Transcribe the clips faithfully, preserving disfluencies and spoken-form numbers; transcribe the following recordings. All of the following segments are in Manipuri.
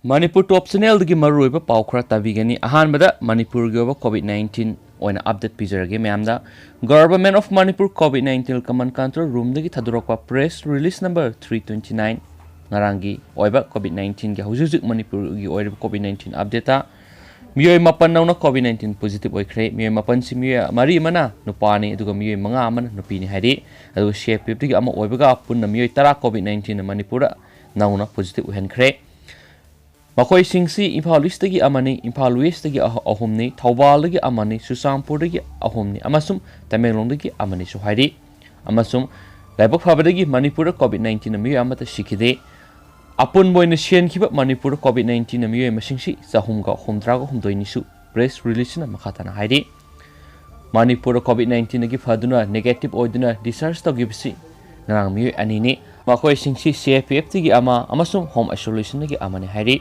ꯃꯅꯤꯄꯨꯔ ꯇꯣꯞ ꯆꯦꯅꯦꯜꯗꯒꯤ ꯃꯔꯨꯑꯣꯏꯕ ꯄꯥꯎ ꯈꯔ ꯇꯥꯕꯤꯒꯅꯤ꯫ ꯑꯍꯥꯟꯕꯗ ꯃꯅꯤꯄꯨꯔꯒꯤ ꯑꯣꯏꯕ ꯀꯣꯚꯤꯗ ꯅꯥꯏꯟꯇꯤꯟ ꯑꯣꯏꯅ ꯑꯞꯗꯦꯠ ꯄꯤꯖꯔꯒꯦ ꯃꯌꯥꯝꯗ꯫ Government of Manipur COVID nineteen command control ꯔꯨꯝꯗꯒꯤ ꯊꯥꯗꯣꯔꯛꯄ press release number three twenty nine, ꯉꯔꯥꯡꯒꯤ ꯑꯣꯏꯕ ꯀꯣꯚꯤꯗ ꯅꯥꯏꯟꯇꯤꯟꯒꯤ ꯍꯧꯖꯤꯛ ꯍꯧꯖꯤꯛ ꯃꯅꯤꯄꯨꯔꯒꯤ ꯑꯣꯏꯔꯤꯕ ꯀꯣꯚꯤꯗ ꯅꯥꯏꯟꯇꯤꯟ ꯑꯞꯗꯦꯠꯇ ꯃꯤꯑꯣꯏ ꯃꯥꯄꯟ ꯅꯧꯅ ꯀꯣꯚꯤꯗ ꯅꯥꯏꯟꯇꯤꯟ ꯄꯣꯖꯤꯇꯤꯚ ꯑꯣꯏꯈ꯭ꯔꯦ꯫ ꯃꯤꯑꯣꯏ ꯃꯥꯄꯟꯁꯤ ꯃꯤꯑꯣꯏ ꯃꯔꯤ ꯑꯃꯅ ꯅꯨꯄꯥꯅꯤ, ꯑꯗꯨꯒ ꯃꯤꯑꯣꯏ ꯃꯉꯥ ꯑꯃꯅ ꯅꯨꯄꯤꯅꯤ ꯍꯥꯏꯔꯤ꯫ ꯑꯗꯨꯒ ꯁꯤ ꯑꯥꯏ ꯄꯤ ꯑꯦꯐꯇꯒꯤ ꯑꯃ ꯑꯣꯏꯕꯒ ꯄꯨꯟꯅ ꯃꯤꯑꯣꯏ ꯇꯔꯥ ꯀꯣꯚꯤꯗ ꯅꯥꯏꯟꯇꯤꯟꯅ ꯃꯅꯤꯄꯨꯔꯗ ꯅꯧꯅ ꯄꯣꯖꯤꯇꯤꯚ ꯑꯣꯏꯍꯟꯈ꯭ꯔꯦ꯫ ꯃꯈꯣꯏꯁꯤꯡꯁꯤ ꯏꯝꯐꯥꯜ ꯏꯁꯇꯒꯤ ꯑꯃꯅꯤ, ꯏꯝꯐꯥꯜ ꯋꯦꯁꯇꯒꯤ ꯑꯍ-, ꯑꯍꯨꯝꯅꯤ, ꯊꯧꯕꯥꯜꯗꯒꯤ ꯑꯃꯅꯤ, ꯆꯨꯔꯆꯥꯟꯄꯨꯔꯗꯒꯤ ꯑꯃꯅꯤ ꯑꯃꯁꯨꯡ ꯇꯃꯦꯡꯂꯣꯡꯗꯒꯤ ꯑꯃꯅꯤꯁꯨ ꯍꯥꯏꯔꯤ꯫ ꯑꯃꯁꯨꯡ ꯂꯥꯏꯕꯛ ꯐꯕꯗꯒꯤ ꯃꯅꯤꯄꯨꯔꯗ ꯀꯣꯚꯤꯗ ꯅꯥꯏꯟꯇꯤꯟꯅ ꯃꯤꯑꯣꯏ ꯑꯃꯠꯇ ꯁꯤꯈꯤꯗꯦ꯫ ꯑꯄꯨꯟꯕ ꯑꯣꯏꯅ ꯁꯤꯍꯟꯈꯤꯕ ꯃꯅꯤꯄꯨꯔꯗ ꯀꯣꯚꯤꯗ ꯅꯥꯏꯟꯇꯤꯟꯅ ꯃꯤꯑꯣꯏ ꯃꯁꯤꯡꯁꯤ ꯆꯍꯨꯝꯒ ꯍꯨꯝꯗ꯭ꯔꯥꯒ ꯍꯨꯝꯗꯣꯏꯅꯤꯁꯨ ꯄ꯭ꯔꯦꯁ ꯔꯤꯂꯤꯖꯅ ꯃꯈꯥ ꯇꯥꯅ ꯍꯥꯏꯔꯤ꯫ ꯃꯅꯤꯄꯨꯔꯗ ꯀꯣꯚꯤꯗ ꯅꯥꯏꯟꯇꯤꯟꯗꯒꯤ ꯐꯗꯨꯅ ꯅꯦꯒꯦꯇꯤꯚ ꯑꯣꯏꯗꯨꯅ ꯗꯤꯁꯆꯥꯔꯖ ꯇꯧꯈꯤꯕꯁꯤ ꯉꯔꯥꯡ ꯃꯤꯑꯣꯏ ꯑꯅꯤꯅꯤ꯫ ꯃꯈꯣꯏꯁꯤꯡꯁꯤ ꯁꯤ ꯑꯥꯏ ꯄꯤ ꯑꯦꯐꯇꯒꯤ ꯑꯃ ꯑꯃꯁꯨꯡ ꯍꯣꯝ ꯑꯥꯏꯁꯣꯂꯦꯁꯟꯗꯒꯤ ꯑꯃꯅꯤ ꯍꯥꯏꯔꯤ꯫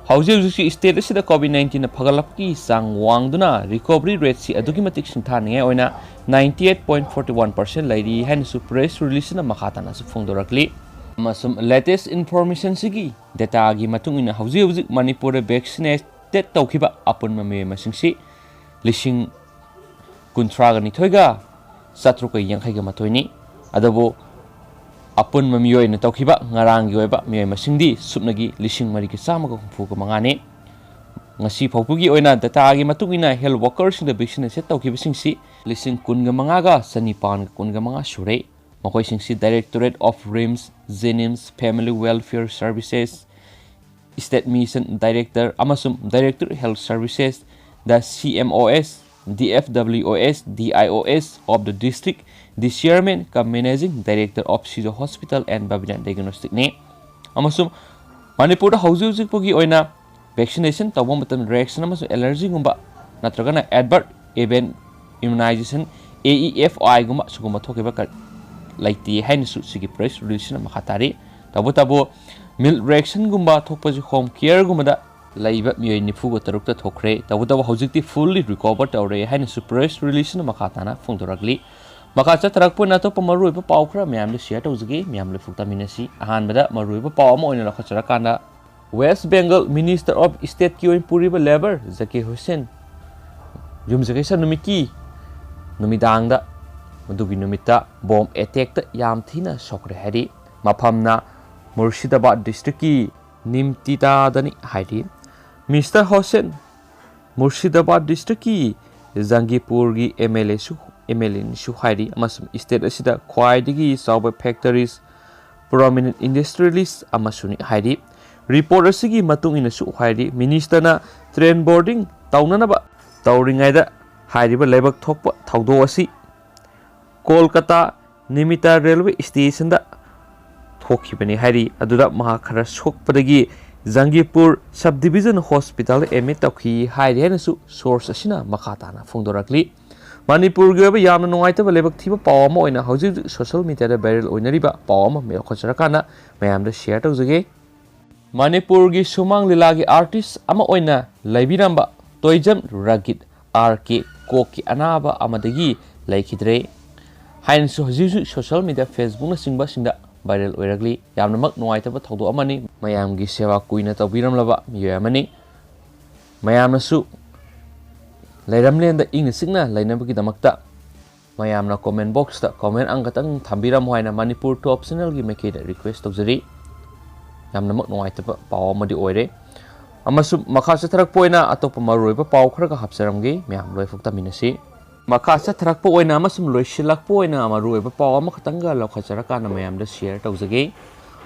ꯍꯧꯖꯤꯛ ꯍꯧꯖꯤꯛꯁꯤ ꯁ꯭ꯇꯦꯠ ꯑꯁꯤꯗ ꯀꯣꯚꯤꯗ ꯅꯥꯏꯟꯇꯤꯟꯅ ꯐꯒꯠꯂꯛꯄꯒꯤ ꯆꯥꯡ ꯋꯥꯡꯗꯨꯅ ꯔꯤꯀꯣꯚꯔꯤ ꯔꯦꯠꯁꯤ ꯑꯗꯨꯛꯀꯤ ꯃꯇꯤꯛ ꯁꯤꯡꯊꯥꯅꯤꯡꯉꯥꯏ ꯑꯣꯏꯅ ninety eight point forty one percent ꯂꯩꯔꯤ ꯍꯥꯏꯅꯁꯨ ꯄ꯭ꯔꯦꯁ ꯔꯤꯂꯤꯖꯅ ꯃꯈꯥ ꯇꯥꯅꯁꯨ ꯐꯣꯡꯗꯣꯔꯛꯂꯤ꯫ ꯑꯃꯁꯨꯡ ꯂꯦꯇꯦꯁ ꯏꯟꯐꯣꯔꯃꯦꯁꯟꯁꯤꯒꯤ ꯗꯦꯇꯥꯒꯤ ꯃꯇꯨꯡ ꯏꯟꯅ ꯍꯧꯖꯤꯛ ꯍꯧꯖꯤꯛ ꯃꯅꯤꯄꯨꯔꯗ ꯚꯦꯛꯁꯤꯅꯦꯇꯦꯗ ꯇꯧꯈꯤꯕ ꯑꯄꯨꯟꯕ ꯃꯤꯑꯣꯏ ꯃꯁꯤꯡꯁꯤ ꯂꯤꯁꯤꯡ ꯀꯨꯟꯊ꯭ꯔꯥꯒ ꯅꯤꯊꯣꯏꯒ ꯆꯥꯇ꯭ꯔꯨꯛꯀ ꯌꯥꯡꯈꯩꯒ ꯃꯥꯊꯣꯏꯅꯤ꯫ ꯑꯗꯨꯕꯨ ꯑꯄꯨꯟꯕ ꯃꯤꯑꯣꯏꯅ ꯇꯧꯈꯤꯕ ꯉꯔꯥꯡꯒꯤ ꯑꯣꯏꯕ ꯃꯤꯑꯣꯏ ꯃꯁꯤꯡꯗꯤ ꯁꯨꯞꯅꯒꯤ ꯂꯤꯁꯤꯡ ꯃꯔꯤꯒ ꯆꯥꯝꯃꯒ ꯍꯨꯝꯐꯨꯒ ꯃꯉꯥꯅꯤ꯫ ꯉꯁꯤ ꯐꯥꯎꯕꯒꯤ ꯑꯣꯏꯅ ꯗꯦꯇꯥꯒꯤ ꯃꯇꯨꯡ ꯏꯟꯅ ꯍꯦꯜꯊ ꯋꯥꯔꯀꯔꯁꯤꯡꯗ ꯚꯦꯛꯁꯤꯅꯦꯁꯟ ꯇꯧꯈꯤꯕꯁꯤꯡꯁꯤ ꯂꯤꯁꯤꯡ ꯀꯨꯟꯒ ꯃꯉꯥꯒ ꯆꯅꯤꯄꯥꯟꯒ ꯀꯨꯟꯒ ꯃꯉꯥ ꯁꯨꯔꯦ꯫ ꯃꯈꯣꯏꯁꯤꯡꯁꯤ Directorate of RIMS, JNIMS, Family Welfare Services, State Mission Director ꯑꯃꯁꯨꯡ Director Health Services, the C M O S, D F W O S, D I O S of the district, the chairman cum managing director of Sijo Hospital and Babina Diagnostic ꯅꯤ꯫ ꯑꯃꯁꯨꯡ ꯃꯅꯤꯄꯨꯔꯗ ꯍꯧꯖꯤꯛ ꯍꯧꯖꯤꯛ ꯐꯥꯎꯒꯤ ꯑꯣꯏꯅ ꯚꯦꯛꯁꯤꯅꯦꯁꯟ ꯇꯧꯕ ꯃꯇꯝꯗ ꯔꯤꯌꯦꯛꯁꯟ ꯑꯃꯁꯨꯡ ꯑꯦꯂꯔꯖꯤꯒꯨꯝꯕ ꯅꯠꯇ꯭ꯔꯒꯅ ꯑꯦꯗꯚꯔꯠ event ꯏꯝꯌꯨꯅꯥꯏꯖꯦꯁꯟ, A E F I ꯒꯨꯝꯕ ꯁꯤꯒꯨꯝꯕ ꯊꯣꯛꯈꯤꯕ ꯀ-, ꯂꯩꯇꯦ ꯍꯥꯏꯅꯁꯨ ꯁꯤꯒꯤ ꯄ꯭ꯔꯦꯁ ꯔꯤꯂꯤꯖꯁꯤꯅ ꯃꯈꯥ ꯇꯥꯔꯤ꯫ ꯇꯧꯕꯇꯕꯨ ꯃꯤꯜꯛ ꯔꯤꯌꯦꯛꯁꯟꯒꯨꯝꯕ ꯊꯣꯛꯄꯁꯤ ꯍꯣꯝ ꯀꯦꯌꯔꯒꯨꯝꯕꯗ ꯂꯩꯕ ꯃꯤꯑꯣꯏ ꯅꯤꯐꯨꯒ ꯇꯔꯨꯛꯇ ꯊꯣꯛꯈ꯭ꯔꯦ꯫ ꯇꯧꯕꯇꯕꯨ ꯍꯧꯖꯤꯛꯇꯤ ꯐꯨꯜꯂꯤ ꯔꯤꯀꯣꯚꯔ ꯇꯧꯔꯦ ꯍꯥꯏꯅꯁꯨ ꯄ꯭ꯔꯦꯁ ꯔꯤꯂꯤꯖꯁꯤꯅ ꯃꯈꯥ ꯇꯥꯅ ꯐꯣꯡꯗꯣꯔꯛꯂꯤ꯫ ꯃꯈꯥ ꯆꯠꯊꯔꯛꯄ ꯑꯣꯏꯅ ꯑꯇꯣꯞꯄ ꯃꯔꯨꯑꯣꯏꯕ ꯄꯥꯎ ꯈꯔ ꯃꯌꯥꯝꯗ ꯁꯤꯌꯔ ꯇꯧꯖꯒꯦ, ꯃꯌꯥꯝ ꯂꯣꯏꯐꯨꯛ ꯇꯥꯃꯤꯟꯅꯁꯤ꯫ ꯑꯍꯥꯟꯕꯗ ꯃꯔꯨꯑꯣꯏꯕ ꯄꯥꯎ ꯑꯃ ꯑꯣꯏꯅ ꯂꯧꯈꯠꯆꯔꯀꯥꯟꯗ, West Bengal Minister of Stateꯀꯤ ꯑꯣꯏꯅ ꯄꯨꯔꯤꯕ ꯂꯦꯕꯔ ꯖꯀꯤꯔ ꯍꯨꯁꯦꯟ ꯌꯨꯝꯁꯀꯩꯁ ꯅꯨꯃꯤꯠꯀꯤ ꯅꯨꯃꯤꯗꯥꯡꯗ, ꯃꯗꯨꯒꯤ ꯅꯨꯃꯤꯠꯇ ꯕꯣꯝ ꯑꯦꯇꯦꯛꯇ ꯌꯥꯝ ꯊꯤꯅ ꯁꯣꯛꯈ꯭ꯔꯦ ꯍꯥꯏꯔꯤ꯫ ꯃꯐꯝꯅ ꯃꯨꯔꯁꯤꯗꯥꯕꯥꯗ ꯗꯤꯁꯇ꯭ꯔꯤꯛꯀꯤ ꯅꯤꯝꯇꯤꯇꯥꯗꯅꯤ ꯍꯥꯏꯔꯤ꯫ ꯃꯤꯁꯇꯔ ꯍꯨꯁꯦꯟ ꯃꯨꯔꯁꯤꯗꯥꯕꯥꯗ ꯗꯤꯁꯇ꯭ꯔꯤꯛꯀꯤ ꯖꯪꯒꯤꯄꯨꯔꯒꯤ ꯑꯦꯝ ꯑꯦꯜ ꯑꯦꯁꯨ ꯑꯦꯝ ꯑꯦꯜ ꯑꯦꯅꯤꯁꯨ ꯍꯥꯏꯔꯤ, ꯑꯃꯁꯨꯡ ꯁ꯭ꯇꯦꯠ ꯑꯁꯤꯗ ꯈ꯭ꯋꯥꯏꯗꯒꯤ ꯆꯥꯎꯕ ꯐꯦꯛꯇꯔꯤꯁ, ꯄ꯭ꯔꯣꯃꯤꯅꯦꯟꯠ ꯏꯟꯗꯁꯇ꯭ꯔꯤꯌꯦꯂꯤꯁ ꯑꯃꯁꯨꯅꯤ ꯍꯥꯏꯔꯤ꯫ ꯔꯤꯄꯣꯔꯠ ꯑꯁꯤꯒꯤ ꯃꯇꯨꯡ ꯏꯟꯅꯁꯨ ꯍꯥꯏꯔꯤ, ꯃꯤꯅꯤꯁꯇꯔꯅ ꯇ꯭ꯔꯦꯟ ꯕꯣꯔꯗꯤꯡ ꯇꯧꯅꯅꯕ ꯇꯧꯔꯤꯉꯩꯗ ꯍꯥꯏꯔꯤꯕ ꯂꯥꯏꯕꯛ ꯊꯣꯛꯄ ꯊꯧꯗꯣꯛ ꯑꯁꯤ ꯀꯣꯜꯀꯇꯥ ꯅꯤꯃꯤꯇꯥ ꯔꯦꯜꯋꯦ ꯁ꯭ꯇꯦꯁꯟꯗ ꯊꯣꯛꯈꯤꯕꯅꯤ ꯍꯥꯏꯔꯤ꯫ ꯑꯗꯨꯗ ꯃꯍꯥꯛ ꯈꯔ ꯁꯣꯛꯄꯗꯒꯤ ꯖꯪꯒꯤꯄꯨꯔ ꯁꯕ ꯗꯤꯕꯤꯖꯟ ꯍꯣꯁꯄꯤꯇꯥꯜꯗ ꯑꯦꯗꯃꯤꯠ ꯇꯧꯈꯤ ꯍꯥꯏꯔꯤ ꯍꯥꯏꯅꯁꯨ ꯁꯣꯔꯁ ꯑꯁꯤꯅ ꯃꯈꯥ ꯇꯥꯅ ꯐꯣꯡꯗꯣꯔꯛꯂꯤ꯫ ꯃꯅꯤꯄꯨꯔꯒꯤ ꯑꯣꯏꯕ ꯌꯥꯝꯅ ꯅꯨꯡꯉꯥꯏꯇꯕ ꯂꯥꯏꯕꯛ ꯊꯤꯕ ꯄꯥꯎ ꯑꯃ ꯑꯣꯏꯅ ꯍꯧꯖꯤꯛ ꯍꯧꯖꯤꯛ ꯁꯣꯁꯤꯌꯦꯜ ꯃꯤꯗꯤꯌꯥꯗ ꯚꯥꯏꯔꯦꯜ ꯑꯣꯏꯅꯔꯤꯕ ꯄꯥꯎ ꯑꯃ ꯂꯧꯈꯠꯆꯔꯀꯥꯟꯗ ꯃꯌꯥꯝꯗ ꯁꯤꯌꯔ ꯇꯧꯖꯒꯦ꯫ ꯃꯅꯤꯄꯨꯔꯒꯤ ꯁꯨꯃꯥꯡ ꯂꯤꯂꯥꯒꯤ ꯑꯥꯔꯇꯤꯁ ꯑꯃ ꯑꯣꯏꯅ ꯂꯩꯕꯤꯔꯝꯕ ꯇꯣꯏꯖꯝ ꯔꯒꯤꯠ ꯑꯥꯔ ꯀꯦ ꯀꯣꯛꯀꯤ ꯑꯅꯥꯕ ꯑꯃꯗꯒꯤ ꯂꯩꯈꯤꯗ꯭ꯔꯦ ꯍꯥꯏꯅꯁꯨ ꯍꯧꯖꯤꯛ ꯍꯧꯖꯤꯛ ꯁꯣꯁꯤꯌꯦꯜ ꯃꯤꯗꯤꯌꯥ, ꯐꯦꯁꯕꯨꯛꯅꯆꯤꯡꯕꯁꯤꯡꯗ ꯚꯥꯏꯔꯦꯜ ꯑꯣꯏꯔꯛꯂꯤ꯫ ꯌꯥꯝꯅꯃꯛ ꯅꯨꯡꯉꯥꯏꯇꯕ ꯊꯧꯗꯣꯛ ꯑꯃꯅꯤ꯫ ꯃꯌꯥꯝꯒꯤ ꯁꯦꯕꯥ ꯀꯨꯏꯅ ꯇꯧꯕꯤꯔꯝꯂꯕ ꯃꯤꯑꯣꯏ ꯑꯃꯅꯤ꯫ ꯃꯌꯥꯝꯅꯁꯨ ꯂꯩꯔꯝꯂꯦꯟꯗ ꯏꯪꯅ ꯆꯤꯛꯅ ꯂꯩꯅꯕꯒꯤꯗꯃꯛꯇ ꯃꯌꯥꯝꯅ ꯀꯣꯃꯦꯟ ꯕꯣꯛꯁꯇ ꯀꯣꯃꯦꯟ ꯑꯃꯈꯛꯇꯪ ꯊꯝꯕꯤꯔꯝꯃꯨ ꯍꯥꯏꯅ ꯃꯅꯤꯄꯨꯔ ꯇꯣꯞ ꯆꯦꯅꯦꯜꯒꯤ ꯃꯥꯏꯀꯩꯗ ꯔꯤꯀ꯭ꯋꯦꯁ ꯇꯧꯖꯔꯤ꯫ ꯌꯥꯝꯅꯃꯛ ꯅꯨꯡꯉꯥꯏꯇꯕ ꯄꯥꯎ ꯑꯃꯗꯤ ꯑꯣꯏꯔꯦ꯫ ꯑꯃꯁꯨꯡ ꯃꯈꯥ ꯆꯠꯊꯔꯛꯄ ꯑꯣꯏꯅ ꯑꯇꯣꯞꯄ ꯃꯔꯨꯑꯣꯏꯕ ꯄꯥꯎ ꯈꯔꯒ ꯍꯥꯞꯆꯔꯝꯒꯦ, ꯃꯌꯥꯝ ꯂꯣꯏꯐꯥꯎ ꯇꯝꯃꯤꯟꯅꯁꯤ꯫ ꯃꯈꯥ ꯆꯠꯊꯔꯛꯄ ꯑꯣꯏꯅ ꯑꯃꯁꯨꯡ ꯂꯣꯏꯁꯤꯜꯂꯛꯄ ꯑꯣꯏꯅ ꯃꯔꯨꯑꯣꯏꯕ ꯄꯥꯎ ꯑꯃꯈꯛꯇꯪꯒ ꯂꯧꯈꯠꯆꯔꯀꯥꯟꯗ ꯃꯌꯥꯝꯗ ꯁꯤꯌꯔ ꯇꯧꯖꯒꯦ꯫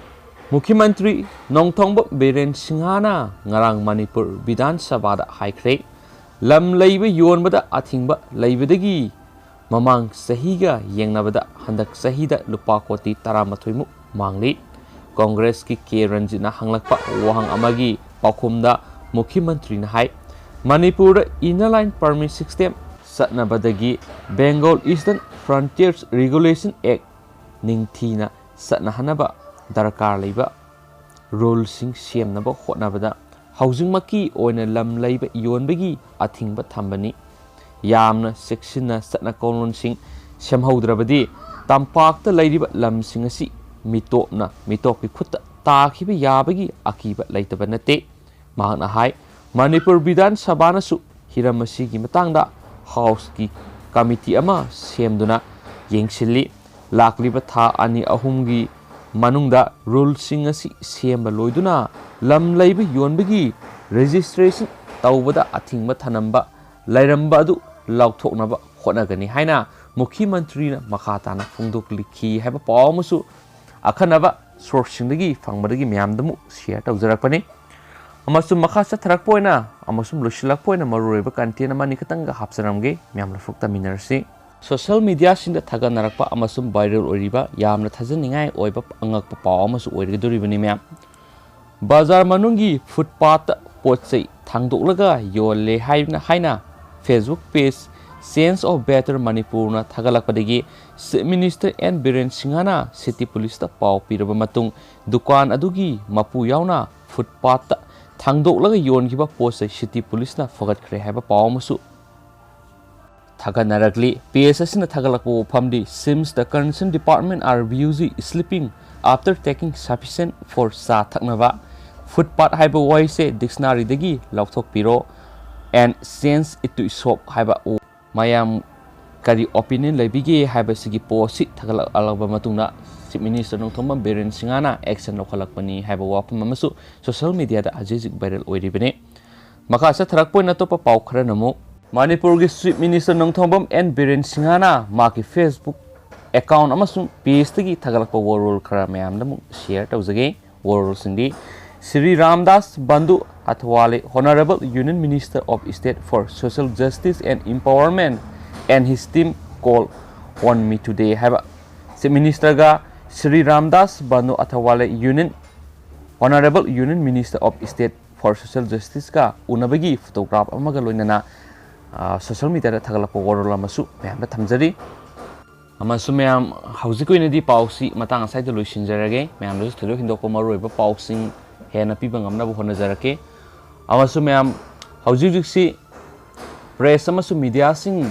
ꯃꯨꯈ꯭ꯌ ꯃꯟꯇ꯭ꯔꯤ ꯅꯣꯡꯊꯣꯝꯕꯝ ꯕꯤꯔꯦꯟ ꯁꯤꯡꯍꯅ ꯉꯔꯥꯡ ꯃꯅꯤꯄꯨꯔ ꯕꯤꯙꯥꯟ ꯁꯚꯥꯗ ꯍꯥꯏꯈ꯭ꯔꯦ, ꯂꯝ ꯂꯩꯕ ꯌꯣꯟꯕꯗ ꯑꯊꯤꯡꯕ ꯂꯩꯕꯗꯒꯤ ꯃꯃꯥꯡ ꯆꯍꯤꯒ ꯌꯦꯡꯅꯕꯗ ꯍꯟꯗꯛ ꯆꯍꯤꯗ ꯂꯨꯄꯥ ꯀꯣꯇꯤ ꯇꯔꯥꯃꯥꯊꯣꯏꯃꯨꯛ ꯃꯥꯡꯂꯤ꯫ ꯀꯣꯡꯒ꯭ꯔꯦꯁꯀꯤ ꯀꯦ ꯔꯟꯖꯤꯠꯅ ꯍꯪꯂꯛꯄ ꯋꯥꯍꯪ ꯑꯃꯒꯤ ꯄꯥꯎꯈꯨꯝꯗ ꯃꯨꯈ꯭ꯌ ꯃꯟꯇ꯭ꯔꯤꯅ ꯍꯥꯏ, ꯃꯅꯤꯄꯨꯔꯗ Inner Line Permit System ꯆꯠꯅꯕꯗꯒꯤ Bengal Eastern Frontiers Regulation Act ꯅꯤꯡꯊꯤꯅ ꯆꯠꯅꯍꯟꯅꯕ ꯗꯔꯀꯥꯔ ꯂꯩꯕ ꯔꯨꯜꯁꯤꯡ ꯁꯦꯝꯅꯕ ꯍꯣꯠꯅꯕꯗ ꯍꯧꯖꯤꯛꯃꯛꯀꯤ ꯑꯣꯏꯅ ꯂꯝ ꯂꯩꯕ ꯌꯣꯟꯕꯒꯤ ꯑꯊꯤꯡꯕ ꯊꯝꯕꯅꯤ꯫ ꯌꯥꯝꯅ ꯆꯦꯛꯁꯤꯟꯅ ꯆꯠꯅ ꯀꯥꯡꯂꯣꯟꯁꯤꯡ ꯁꯦꯝꯍꯧꯗ꯭ꯔꯕꯗꯤ ꯇꯝꯄꯥꯛꯇ ꯂꯩꯔꯤꯕ ꯂꯝꯁꯤꯡ ꯑꯁꯤ ꯃꯤꯇꯣꯞꯅ ꯃꯤꯇꯣꯞꯀꯤ ꯈꯨꯠꯇ ꯇꯥꯈꯤꯕ ꯌꯥꯕꯒꯤ ꯑꯀꯤꯕ ꯂꯩꯇꯕ ꯅꯠꯇꯦ꯫ ꯃꯍꯥꯛꯅ ꯍꯥꯏ, ꯃꯅꯤꯄꯨꯔ ꯕꯤꯙꯥꯟ ꯁꯚꯥꯅꯁꯨ ꯍꯤꯔꯝ ꯑꯁꯤꯒꯤ ꯃꯇꯥꯡꯗ ꯍꯥꯎꯁꯀꯤ ꯀꯃꯤꯇꯤ ꯑꯃ ꯁꯦꯝꯗꯨꯅ ꯌꯦꯡꯁꯤꯜꯂꯤ꯫ ꯂꯥꯛꯂꯤꯕ ꯊꯥ ꯑꯅꯤ ꯑꯍꯨꯝꯒꯤ ꯃꯅꯨꯡꯗ ꯔꯨꯜꯁꯤꯡ ꯑꯁꯤ ꯁꯦꯝꯕ ꯂꯣꯏꯗꯨꯅ ꯂꯝ ꯂꯩꯕ ꯌꯣꯟꯕꯒꯤ ꯔꯦꯖꯤꯁꯇ꯭ꯔꯦꯁꯟ ꯇꯧꯕꯗ ꯑꯊꯤꯡꯕ ꯊꯅꯝꯕ ꯂꯩꯔꯝꯕ ꯑꯗꯨ ꯂꯧꯊꯣꯛꯅꯕ ꯍꯣꯠꯅꯒꯅꯤ ꯍꯥꯏꯅ ꯃꯨꯈ꯭ꯌ ꯃꯟꯇ꯭ꯔꯤꯅ ꯃꯈꯥ ꯇꯥꯅ ꯐꯣꯡꯗꯣꯛꯂꯤꯈꯤ ꯍꯥꯏꯕ ꯄꯥꯎ ꯑꯃꯁꯨ ꯑꯈꯟꯅꯕ ꯁꯣꯔꯁꯁꯤꯡꯗꯒꯤ ꯐꯪꯕꯗꯒꯤ ꯃꯌꯥꯝꯗ ꯑꯃꯨꯛ ꯁꯤꯌꯔ ꯇꯧꯖꯔꯛꯄꯅꯤ꯫ ꯑꯃꯁꯨꯡ ꯃꯈꯥ ꯆꯠꯊꯔꯛꯄ ꯑꯣꯏꯅ ꯑꯃꯁꯨꯡ ꯂꯣꯏꯁꯤꯜꯂꯛꯄ ꯑꯣꯏꯅ ꯃꯔꯨꯑꯣꯏꯕ ꯀꯟꯇꯦꯟ ꯑꯃꯅꯤ ꯈꯛꯇꯪꯒ ꯍꯥꯞꯆꯔꯝꯒꯦ, ꯃꯌꯥꯝꯅ ꯐꯨꯛ ꯇꯝꯃꯤꯟꯅꯔꯁꯤ꯫ ꯁꯣꯁꯦꯜ ꯃꯤꯗꯤꯌꯥꯁꯤꯡꯗ ꯊꯥꯒꯠꯅꯔꯛꯄ ꯑꯃꯁꯨꯡ ꯚꯥꯏꯔꯦꯜ ꯑꯣꯏꯔꯤꯕ ꯌꯥꯝꯅ ꯊꯥꯖꯅꯤꯡꯉꯥꯏ ꯑꯣꯏꯕ ꯑꯉꯛꯄ ꯄꯥꯎ ꯑꯃꯁꯨ ꯑꯣꯏꯔꯒꯗꯧꯔꯤꯕꯅꯤ ꯃꯌꯥꯝ꯫ ꯕꯖꯥꯔ ꯃꯅꯨꯡꯒꯤ ꯐꯨꯠꯄꯥꯠꯇ ꯄꯣꯠ ꯆꯩ ꯊꯥꯡꯗꯣꯛꯂꯒ ꯌꯣꯜꯂꯦ ꯍꯥꯏꯅ ꯍꯥꯏꯅ Facebook page Sense of Better Manipurꯅ ꯊꯥꯒꯠꯂꯛꯄꯗꯒꯤ Chief Minister N Biren ꯁꯤꯡꯍꯅ city policeꯇ ꯄꯥꯎ ꯄꯤꯔꯕ ꯃꯇꯨꯡ ꯗꯨꯀꯥꯟ ꯑꯗꯨꯒꯤ ꯃꯄꯨ ꯌꯥꯎꯅ ꯐꯨꯠꯄꯥꯠꯇ ꯊꯥꯡꯗꯣꯛꯂꯒ ꯌꯣꯟꯈꯤꯕ ꯄꯣꯠ ꯆꯩ city policeꯅ ꯐꯒꯠꯈ꯭ꯔꯦ ꯍꯥꯏꯕ ꯄꯥꯎ ꯑꯃꯁꯨ ꯊꯥꯒꯠꯅꯔꯛꯂꯤ꯫ Page ꯑꯁꯤꯅ ꯊꯥꯒꯠꯂꯛꯄ ꯋꯥꯐꯝꯗꯤ, "Seems the concerned department are busy sleeping after taking sufficient for ꯆꯥ ꯊꯛꯅꯕ꯫ ꯐꯨꯠꯄꯥꯠ ꯍꯥꯏꯕ ꯋꯥꯍꯩꯁꯦ dictionaryꯗꯒꯤ ꯂꯧꯊꯣꯛꯄꯤꯔꯣ and change it to shop" ꯍꯥꯏꯕ꯫ ꯃꯌꯥꯝ ꯀꯔꯤ opinion ꯂꯩꯕꯤꯒꯦ ꯍꯥꯏꯕꯁꯤꯒꯤ ꯄꯣꯠꯁꯤ ꯊꯥꯒꯠꯂꯛꯂꯕ ꯃꯇꯨꯡꯗ Chief Minister ꯅꯣꯡꯊꯣꯝꯕꯝ ꯕꯤꯔꯦꯟ ꯁꯤꯡꯍꯅ action ꯂꯧꯈꯠꯂꯛꯄꯅꯤ ꯍꯥꯏꯕ ꯋꯥꯐꯝ ꯑꯃꯁꯨ social mediaꯗ ꯍꯧꯖꯤꯛ ꯍꯧꯖꯤꯛ viral ꯑꯣꯏꯔꯤꯕꯅꯤ꯫ ꯃꯈꯥ ꯆꯠꯊꯔꯛꯄ ꯑꯣꯏꯅ ꯑꯇꯣꯞꯄ ꯄꯥꯎ ꯈꯔꯅ ꯑꯃꯨꯛ, ꯃꯅꯤꯄꯨꯔꯒꯤ Chief Minister Nongthombam N Biren ꯁꯤꯡꯍꯅ ꯃꯍꯥꯛꯀꯤ Facebook account ꯑꯃꯁꯨꯡ pageꯇꯒꯤ ꯊꯥꯒꯠꯂꯛꯄ ꯋꯥꯔꯣꯜ ꯈꯔ ꯃꯌꯥꯝꯗ ꯑꯃꯨꯛ share ꯇꯧꯖꯒꯦ꯫ ꯋꯥꯔꯣꯜꯁꯤꯡꯗꯤ, Shri Ramdas Bandhu Athawale, Honorable Union Minister of State for Social Justice and Empowerment and his team call on me today ꯍꯥꯏꯕ꯫ Chief Ministerꯒ Shri Ramdas Bandhu Athawale, Union, Honorable Union Minister of State for Social Justiceꯀ ꯎꯅꯕꯒꯤ photograph ꯑꯃꯒ ꯂꯣꯏꯅꯅ, ꯑ, social mediaꯗ ꯊꯥꯒꯠꯂꯛꯄ ꯋꯥꯔꯣꯜ ꯑꯃꯁꯨ ꯃꯌꯥꯝꯗ ꯊꯝꯖꯔꯤ꯫ ꯑꯃꯁꯨ ꯃꯌꯥꯝ, ꯍꯧꯖꯤꯛꯀꯤ ꯑꯣꯏꯅꯗꯤ ꯄꯥꯎꯁꯤ ꯃꯇꯥꯡ ꯑꯁꯥꯏꯗ ꯂꯣꯏꯁꯤꯟꯖꯔꯒꯦ꯫ ꯃꯌꯥꯝꯗꯁꯨ ꯊꯣꯏꯗꯣꯛ ꯍꯦꯟꯗꯣꯛꯄ ꯃꯔꯨꯑꯣꯏꯕ ꯄꯥꯎꯁꯤꯡ ꯍꯦꯟꯅ ꯄꯤꯕ ꯉꯝꯅꯕ ꯍꯣꯠꯅꯖꯔꯛꯀꯦ꯫ ꯑꯃꯁꯨ ꯃꯌꯥꯝ, ꯍꯧꯖꯤꯛ ꯍꯧꯖꯤꯛꯁꯤ press ꯑꯃꯁꯨꯡ mediaꯁꯤꯡ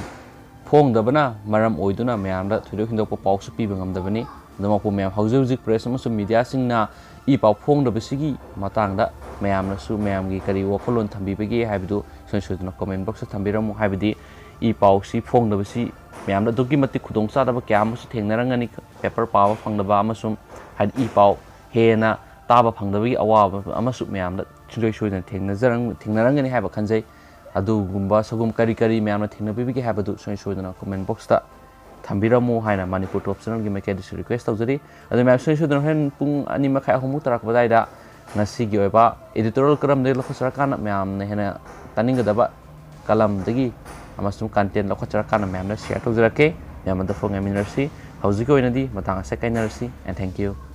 ꯐꯣꯡꯗꯕꯅ ꯃꯔꯝ ꯑꯣꯏꯗꯨꯅ ꯃꯌꯥꯝꯗ ꯊꯣꯏꯗꯣꯛ ꯍꯦꯟꯗꯣꯛꯄ ꯄꯥꯎꯁꯨ ꯄꯤꯕ ꯉꯝꯗꯕꯅꯤ꯫ ꯑꯗꯨꯃꯛꯄꯨ ꯃꯌꯥꯝ ꯍꯧꯖꯤꯛ ꯍꯧꯖꯤꯛ press ꯑꯃꯁꯨꯡ mediaꯁꯤꯡꯅ ꯏ ꯄꯥꯎ ꯐꯣꯡꯗꯕꯁꯤꯒꯤ ꯃꯇꯥꯡꯗ ꯃꯌꯥꯝꯅꯁꯨ ꯃꯌꯥꯝꯒꯤ ꯀꯔꯤ ꯋꯥꯈꯜꯂꯣꯟ ꯊꯝꯕꯤꯕꯒꯦ ꯍꯥꯏꯕꯗꯨ ꯁꯨꯡꯁꯣꯏ ꯁꯣꯏꯗꯅ comment boxꯇ ꯊꯝꯕꯤꯔꯝꯃꯨ꯫ ꯍꯥꯏꯕꯗꯤ ꯏ ꯄꯥꯎꯁꯤ ꯐꯣꯡꯗꯕꯁꯤ ꯃꯌꯥꯝꯗ ꯑꯗꯨꯛꯀꯤ ꯃꯇꯤꯛ ꯈꯨꯗꯣꯡꯆꯥꯗꯕ ꯀꯌꯥ ꯑꯃꯁꯨ ꯊꯦꯡꯅꯔꯝꯒꯅꯤ꯫ Paper ꯄꯥꯕ ꯐꯪꯗꯕ ꯑꯃꯁꯨꯡ ꯍꯥꯏꯗꯤ ꯏ ꯄꯥꯎ ꯍꯦꯟꯅ ꯇꯥꯕ ꯐꯪꯗꯕꯒꯤ ꯑꯋꯥꯕ ꯑꯃꯁꯨ ꯃꯌꯥꯝꯗ ꯁꯨꯡꯁꯣꯏ ꯁꯣꯏꯗꯅ ꯊꯦꯡꯅꯖꯔꯝ-, ꯊꯦꯡꯅꯔꯝꯒꯅꯤ ꯍꯥꯏꯕ ꯈꯟꯖꯩ꯫ ꯑꯗꯨꯒꯨꯝꯕ ꯁꯒꯨꯝ ꯀꯔꯤ ꯀꯔꯤ ꯃꯌꯥꯝꯅ ꯊꯦꯡꯅꯕꯤꯕꯒꯦ ꯍꯥꯏꯕꯗꯨ ꯁꯨꯡꯁꯣꯏ ꯁꯣꯏꯗꯅ comment boxꯇ ꯊꯝꯕꯤꯔꯝꯃꯨ ꯍꯥꯏꯅ ꯃꯅꯤꯄꯨꯔ Top Channelꯒꯤ ꯃꯥꯏꯀꯩꯗꯁꯨ request ꯇꯧꯖꯔꯤ꯫ ꯑꯗꯨ ꯃꯌꯥꯝ ꯁꯨꯡꯁꯣꯏ ꯁꯣꯏꯗꯅ ꯍꯣꯔꯦꯟ ꯄꯨꯡ ꯑꯅꯤ ꯃꯈꯥꯏ, ꯑꯍꯨꯝꯃꯨꯛ ꯇꯥꯔꯛꯄ ꯑꯗꯨꯋꯥꯏꯗ ꯉꯁꯤꯒꯤ ꯑꯣꯏꯕ editorial ꯀꯔꯝꯗꯒꯤ ꯂꯧꯈꯠꯆꯔꯀꯥꯟꯗ ꯃꯌꯥꯝꯅ ꯍꯦꯟꯅ ꯇꯥꯅꯤꯡꯒꯗꯕ ꯀꯂꯝꯗꯒꯤ ꯑꯃꯁꯨꯡ content ꯂꯧꯈꯠꯆꯔꯀꯥꯟꯗ ꯃꯌꯥꯝꯅ share ꯇꯧꯖꯔꯛꯀꯦ꯫ ꯃꯌꯥꯝ ꯑꯗꯨ ꯐꯣꯡ ꯌꯥꯃꯤꯟꯅꯔꯁꯤ꯫ ꯍꯧꯖꯤꯛꯀꯤ ꯑꯣꯏꯅꯗꯤ ꯃꯇꯥꯡ ꯑꯁꯤꯗ ꯀꯥꯏꯅꯔꯁꯤ, and thank you꯫